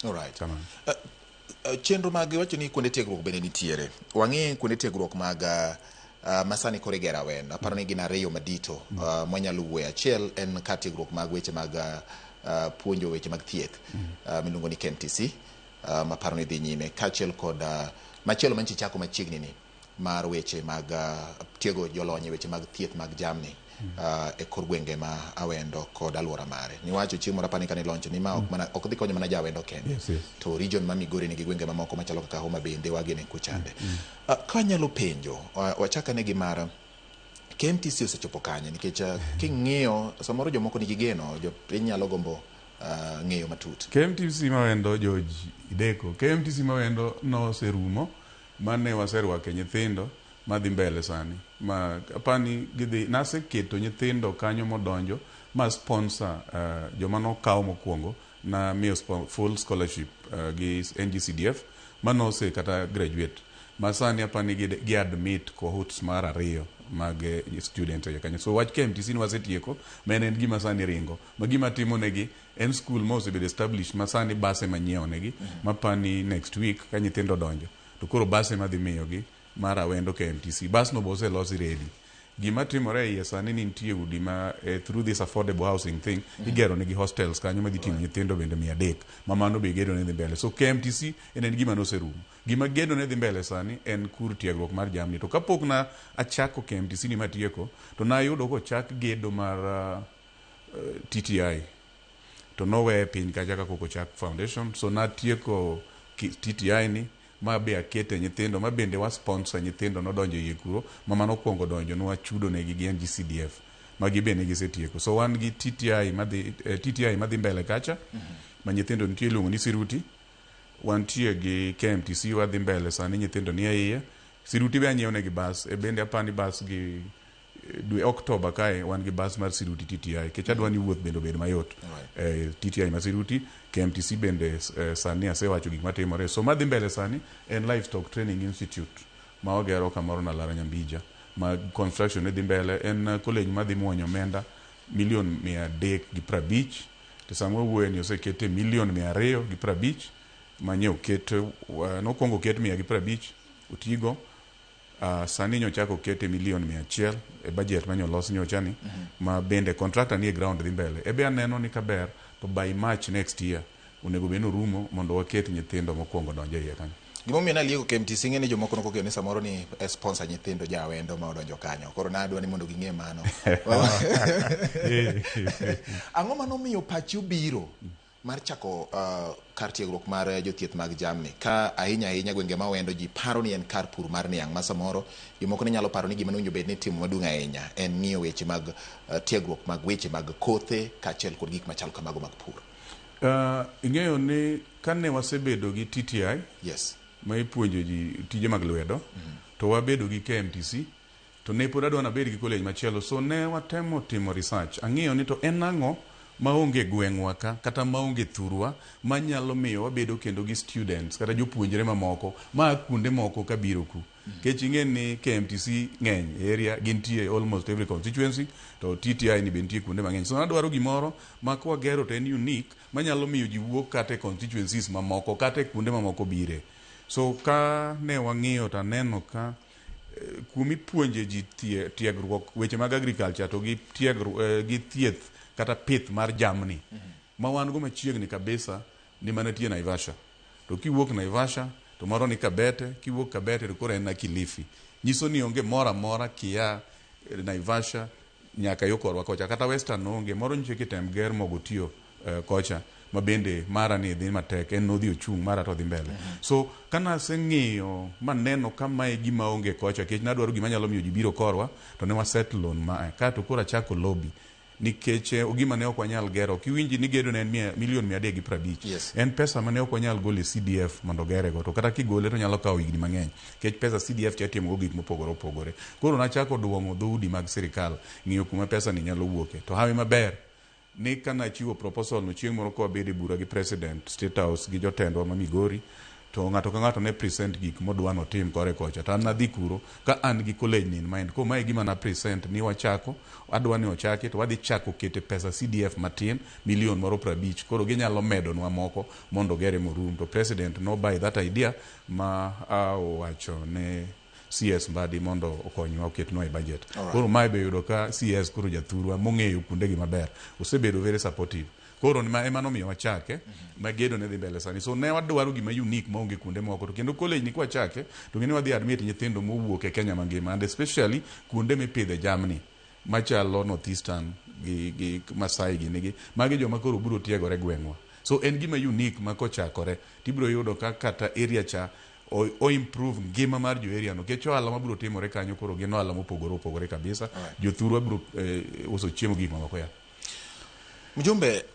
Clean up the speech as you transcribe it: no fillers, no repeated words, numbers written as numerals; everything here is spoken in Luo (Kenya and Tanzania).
Alright. Kamano. Chenro mag iwacho ni kuonde tiegruok bende nitiere. Wang'i kuonde tiegruok mag masani koro igero Awendo. Aparo ni gin ariyo madito mwanyalo wuoye. Achiel en kar tiegruok mag weche mag puonjo weche mag thieth miluongo ni KMTC maparo ni dhi nyime kaachiel kod machielo manyicha ichako machiegni ni mar weche mag tiego jolony e weche mag thieth mag jamni e kor gwenge ma Awendo kod aluora mare. Niwacho chieng' moro apani kane launch ni ma ok mana ok dhi konyo mana jo Awendo kende. Yes. To region ma Migori nigi gwenge mamoko machalo kaka Homa Bay, Ndhiwa gini kuchande. Kanyalo penjo, wachak ane gi mar KMTC osechopo kanye nikech king'iyo samoro jomoko nigi geno, jopiny nyalo gombo ng'eyo matut. KMTC Mawendo George Ideko. KMTC Mawendo noserumo mane waserwake nyithindo madhi mbele sani ma apani gidhi naseketo nyithindo kanyo modonjo ma sponsor joma nokaw mokwongo na miyo full scholarship gi NGCDF manose kata graduate ma sani apani gi admit cohorts mar ariyo mag students e kanyo. So wach KMTC ni wasetieko ma en gima sani ringo ma gima timo negi en school ma osebedo established ma sani base manyiewo negi mapani next week ka nyithindo donjo to koro base madhi miyogi mar Awendo KMTC bas no be oselosi ready. Gima timore e iye sani ni nitie udi ma through this affordable housing thing igero negi hostels kanyo madhi ting'o nyithindo bende 300 ma mano be gedo ne dhi mbele. So KMTC en gima noserumo. Gima gedo ne dhi mbele sani en kur tiegruok mar jamni. To kapok na achako KMTC ni matieko to nayudo kochak gedo mar TTI to noweye piny kacha kapok ochak foundation. So natieko TTI ni ma be akete nyithindo ma bende wa sponsor nyithindo nodonjo iye kuro ma mano okuongo donjo nwachudo negi gi NGCDF ma gi be ne gisetieko. So wan gi TTI madhi, TTI madhi mbele kacha ma nyithindo nitie iluongo ni Siruti. Wantie gi KMTC wadhi mbele sani nyithindo nie iye. Siruti be anyiewo negi bas e bende apani bas gi dwe Oktoba kae wan gi bas mar Siruti TTI kech adwa ni wuoth bende obed mayot. TTI ma Siruti, KMTC bende sani asewacho gik matimore. So madhi mbele sani en Livestock Training Institute ma wagero kamoro Nalara Nyambija ma construction ne dhi mbele en college madhi muonyo omenda milion 350 to sama wawuoye ni osekete milion 250 manye oket nokwongo oket 150 otigo. Sani nyochako okete milion 100 e budget mane olos nyocha ni ma bende contractor nie ground dhi mbele. Ebe aneno ni kaber to by March next year onego bed ni orumo mondo waket nyithindo mokwongo donjo e iye kanyo. Gimomiyo nalieko KMTC ing'e ni jomoko nokokeyo ni samoro ni e sponsor nyithindo jo Awendo ma odonjo kanyo. Koro nadwa ni mondo ging'e mano. Ang'o manomiyo pachi obiro mar chako kar tiegruok mar jothieth mag jamni ka ahinya ahinya gwenge ma Awendo ji paro ni en kar pur mar niang' ma samoro jomoko ne nyalo paro ni gima nowinjo bed ni itimo maduong' ahinya en ng'iyo weche mag tiegruok mag weche mag kothe kaachiel kod gik machalo kamago mag pur. Ing'eyo ni kane wasebedo gi TTI ma ipuonjo ji tije mag lwedo to wabedo gi KMTC to ne pod adwa nabed gi college machielo so ne watemo timo research ang'iyo ni to en ang'o maonge gweng'wa ka kata maonge thurwa manyalo miyo wabedo kendo gi students kata jopuonjre mamoko maa kuonde moko kabiro ku. Kech ing'e ni KMTC ng'eny e area gintie almost every constituency to TTI ni be nitie kuonde mang'eny. So nadwaro gimoro ma kwagero to en unique manyalo miyo ji wuok kata e constituencies mamoko kata e kuonde mamoko bire. So ka ne wang'iyo to aneno ka kuom ipuonje ji tiegruok weche mag agriculture to gi gi thieth kata pith mar jamni ma wan go machiegni kabisa ni mana tie Naivasha. To kiwuok Naivasha to moro ni Kabete, kiwuok Kabete to koro en na Kilifi. Nyiso ni onge moro amora kia Naivasha nyaka yo korwa kocha kata Western onge moro nyiche kitem ger mogo tiyo kocha ma bende mara ni dhi matek en nodhi ochung' mara to dhi mbele. So kanaseng'iyo maneno ka mae gima onge kocha kech nadwaro gima nyalo miyo ji biro korwa to ne wasettle on mae kaeto koro achako lobby nikech gima ne ok wanyal gero kiwinji ni gedo ne en milion 350. En pesa mane ok wanyal golo e CDF mondo gerego to kata kigole to nyalo kawo higni mang'eny nikech pesa CDF cha itimo go gik mopogore opogore. Koro nachako duong'o dhoudi mag sirikal ng'iyo kuma pesa ni nyalo wuoke to hawi maber ni kana chiwo proposal no chieng' moro ka wabedo e bura gi president State House gi jotendwa ma Migori To ng'ato ka ng'ato ne present gik modwa notim kore kocha. To an nadhi kuro ka an gi college ni in mind. Koro mae e gima na present ni wachako, adwa ni ochaki to wadhi chako kete pesa CDF matin, milion moro 50. Koro ginyalo medonwa moko mondo ogere morum. To president no buy that idea ma owacho ne CS Mbadi mondo okonywa oketnwa e budget. Koro mae be yudo ka CS koro jathurwa mong'eyo kuondegi maber. Osebedo very supportive. Koro ema nomiyo wachake ma gedo ne dhi mbele sani. So ne wadwaro gima unique maonge kuonde moko. To kendo college ni kwachake to ng'eni wadhi admit nyithindo mowuok e Kenya mangima and especially kuonde mipidhe jamni machalo North Eastern gi Masai gini gi. Magi joma koro biro tiegore gweng'wa. So en gima unique ma kochakore tibiro yudo ka kata area cha o improve ngima mar jo area no. Nikech ohala mabiro timore kanyo koro gin ohala mopogore opogore kabisa. Jothurwa biro uso chiemo gi gik mamoko ya. Mjumbe.